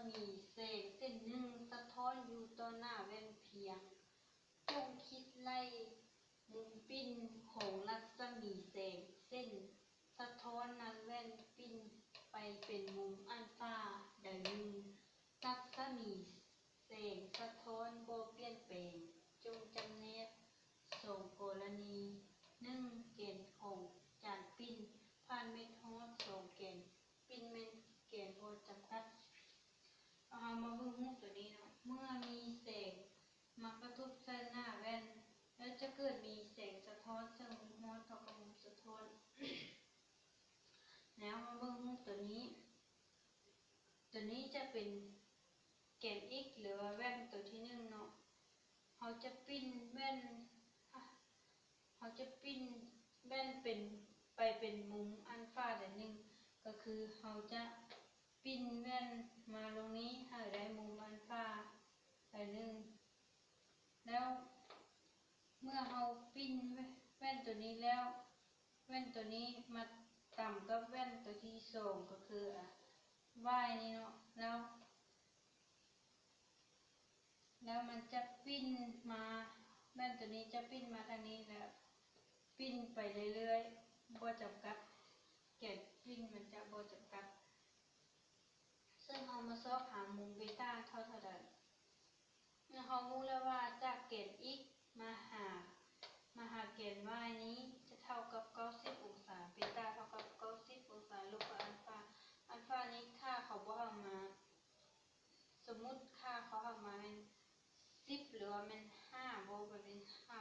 ມີແສງເສັ້ນໜຶ່ງສະທ້ອນຢູ່ຕໍ່ໜ້າແວ່ນພຽງ. ຈົ່ງຄິດໄລ່ມຸມປິ່ນຂອງລັດສະໝີແສງເສັ້ນສະທ້ອນໃນແວ່ນປິ່ນໄປເປັນມຸມອັນຟາໃດໜຶ່ງ. ລັດສະໝີແສງສະທ້ອນບໍ່ປ່ຽນແປງ. ຈົ່ງຈຳແນກສອງກໍລະນີ. ໜຶ່ງ ແກນຂອງຈານປິ່ນຜ່ານເມັດຮອດ. ສອງ ແກນ ປິ່ນແມ່ນແກນບໍ່ຈຳກັດ. ເຮົາມາເບິ່ງຮູບຕົວນີ້ເນາະ. ເມື່ອມີແສງມາກະທົບໃສ່ໜ້າແວ່ນ ແລ້ວຈະເກີດມີແສງສະທ້ອນເຊິ່ງມຸມຮອດເທົ່າກັບມຸມສະທ້ອນ. ແລ້ວມາເບິ່ງຮູບຕົວນີ້. ຕົວນີ້ຈະເປັນແກນ x ຫຼືວ່າແວ່ນຕົວທີໜຶ່ງເນາະ. ເຮົາຈະປິ່ນແວ່ນ ເຮົາຈະປິ່ນແວ່ນເປັນ ໄປເປັນມຸມອັນຟາໃດໜຶ່ງ ກໍຄືເຮົາຈະປິ່ນແວ່ນມາລົງນີ້ໃຫ້ໄດ້ມຸມອັນຟາໃດໜຶ່ງ. ແລ້ວເມື່ອເຮົາປິ່ນແວ່ນຕົວນີ້ແລ້ວ ແວ່ນຕົວນີ້ມາຕຳກັບແວ່ນຕົວທີສອງ ກໍຄື y ນີ້ເນາະ. ແລ້ວ ແລ້ວມັນຈະປິ່ນມາ ແວ່ນຕົວນີ້ຈະປິ່ນມາທາງນີ້ ແລ້ວປິ່ນໄປເລື້ອຍໆ ບໍ່ຈຳກັດ. ແກນປິ່ນມັນຈະບໍ່ຈຳກັດ. ເຊິ່ງເຮົາມາຊອກຫາມຸມເບຕາເທົ່າເທົ່າໃດ. ເຮົາຮູ້ແລ້ວວ່າຈາກແກນ x ມາຫາ ມາຫາແກນ y ນີ້ຈະເທົ່າກັບເກົ້າສິບອົງສາ. ເບຕາເທົ່າກັບເກົ້າສິບອົງສາ ລົບກັບອັນຟາ. ອັນຟານີ້ຄ່າເຂົາບໍ່ເອົາມາ ສົມມຸດຄ່າເຂົາເອົາມາແມ່ນສິບ ຫຼືວ່າແມ່ນຫ້າ ບໍ່ ມັນເປັນຫ້າ